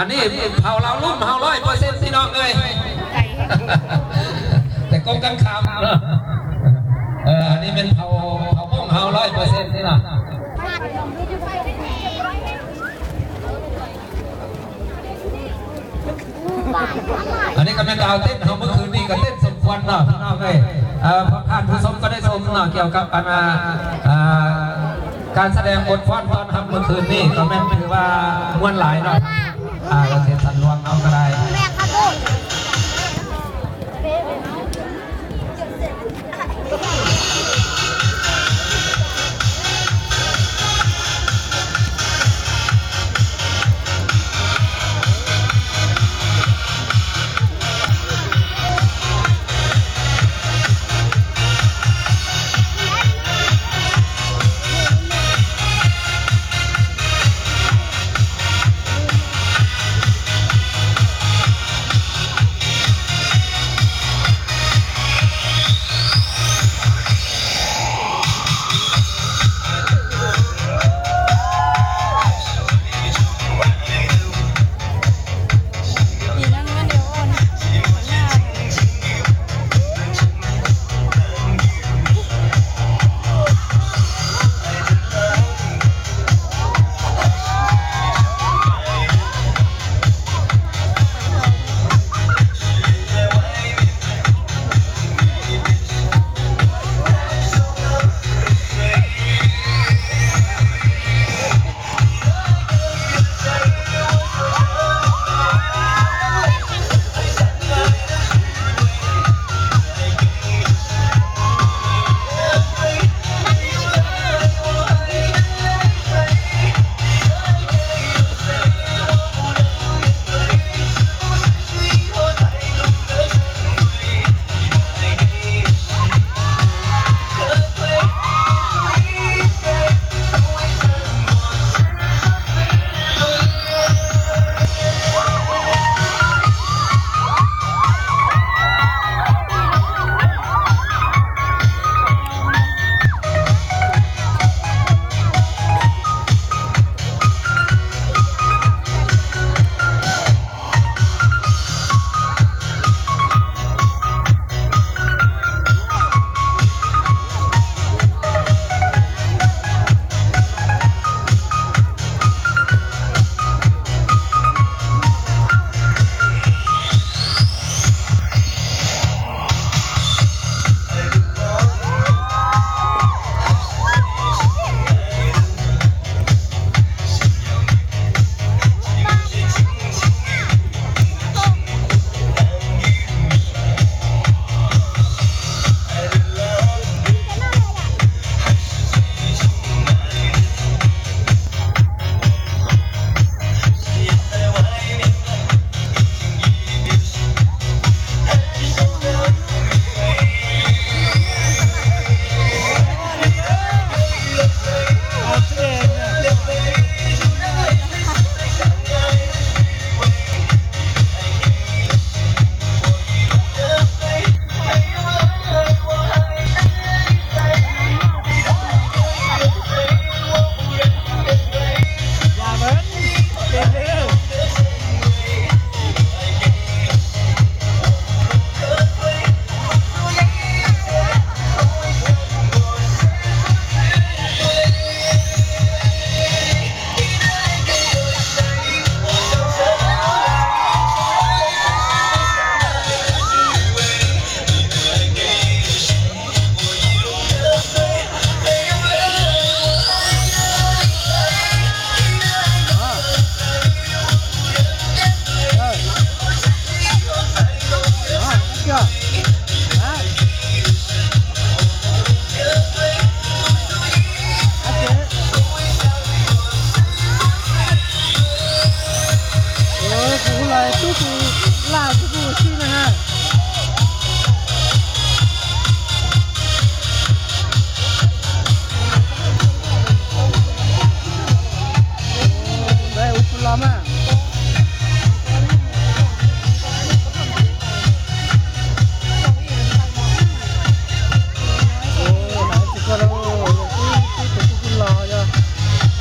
ອັນນີ້ເຜົ່າລາວລຸ່ມເຮົາຮ້ອຍເປີເຊັນ ພີ່ນ້ອງເອີຍ ແຕ່ກົງກັນຂ້າມເນາະ. ເອີ ອັນນີ້ແມ່ນເຜົ່າ ເຜົ່າມົ້ງເຮົາຮ້ອຍເປີເຊັນນີ້ເນາະ. ອັນນີ້ກໍແມ່ນດາວເຕັ້ນເຮົາ ເມື່ອຄືນນີ້ກໍເຕັ້ນສົມຄວນເນາະ ພີ່ນ້ອງເອີຍ. ເອີ ພວກທ່ານຜູ້ຊົມກໍໄດ້ຊົມເນາະ ກ່ຽວກັບອັນ ເອີ ການສະແດງບົດຟ້ອນຕ້ອນຮັບເມື່ອຄືນນີ້ ກໍແມ່ນຖືວ່າມ່ວນຫຼາຍເນາະ. ອ່າ ແລ້ວເຂດສັນຫຼວງເຮົາກໍໄດ້.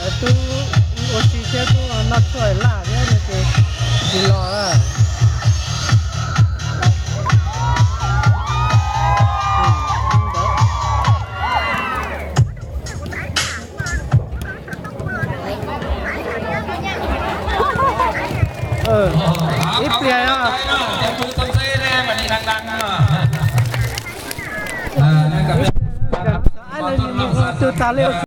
Atu, o si ke tu anak tu ai la, ya, ni tu. ກິນລໍເດີ. ເອີ ອີເປຍເນາະ ຈັບມືຊົມເຊີຍແດ່ ບັດນີ້ດັງໆເນາະ. ອ່າ ນັ້ນກໍເປັນ ອັນນີ້ ນີ້ ນີ້ ຕາເລວ.